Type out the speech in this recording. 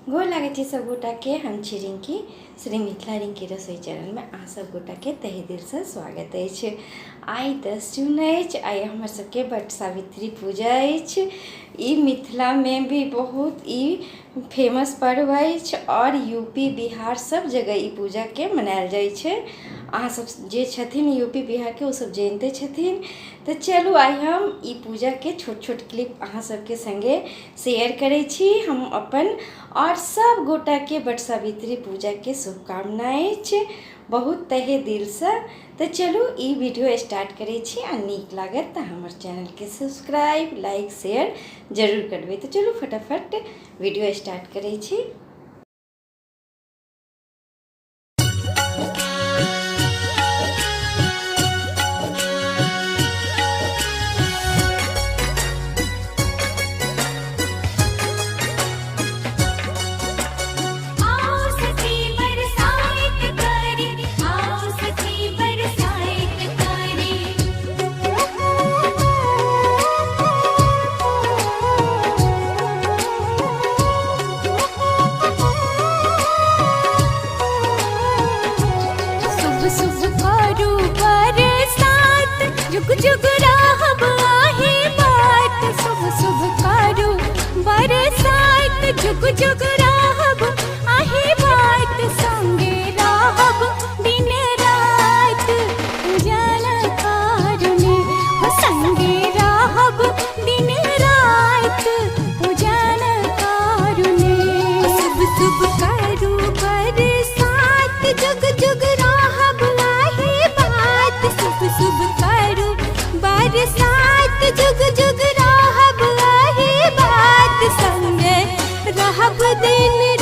गोर लागै छी सब गोटाके। हम छी रिंकी, श्री मिथिला रिंकी रसोई चैनलमे अहाँ सब गोटाके तहे दिलसँ स्वागत अछि। आइ 10 जून अछि, आइ हमर सबके वट सावित्री पूजा अछि। ई मिथिलामे भी बहुत ई फेमस पर्व अछि आओर यूपी बिहार सब जगह ई पूजाके मनायल जाइ छै। अहाँ सब जे छथिन यूपी बिहारके ओ सब जनिते छथिन। तऽ चलू आइ हम ई पूजाके छोट छोट क्लिप अहाँ सबके सङ्गे शेयर करै छी। हम अपन आओर सब गोटाके वट सावित्री पूजाके शुभकामना अछि बहुत तहे दिलसँ। तऽ चलू ई वीडियो स्टार्ट करै छी आ नीक लागत तऽ हमर चैनलके सब्सक्राइब लाइक शेयर जरूर करबै। तऽ चलू फटाफट वीडियो स्टार्ट करै छी। आओ सखी बरसाइत करी, आओ सखी बरसाइत करी। शुभ शुभ करू बरसात, जुग जुग रहब आहे बात। शुभ शुभ करू बरसात, जुग जुग रहब आहे बात। संगे रहब दिन रात उजाला कारणे, हो संगे रहब दिन रात उजाला कारणे। शुभ शुभ करू बरसात, जुग जुग रहब आहे बात। शुभ शुभ करू बरसात, जुग जुग रहब आहे बात। संगे रहब दिन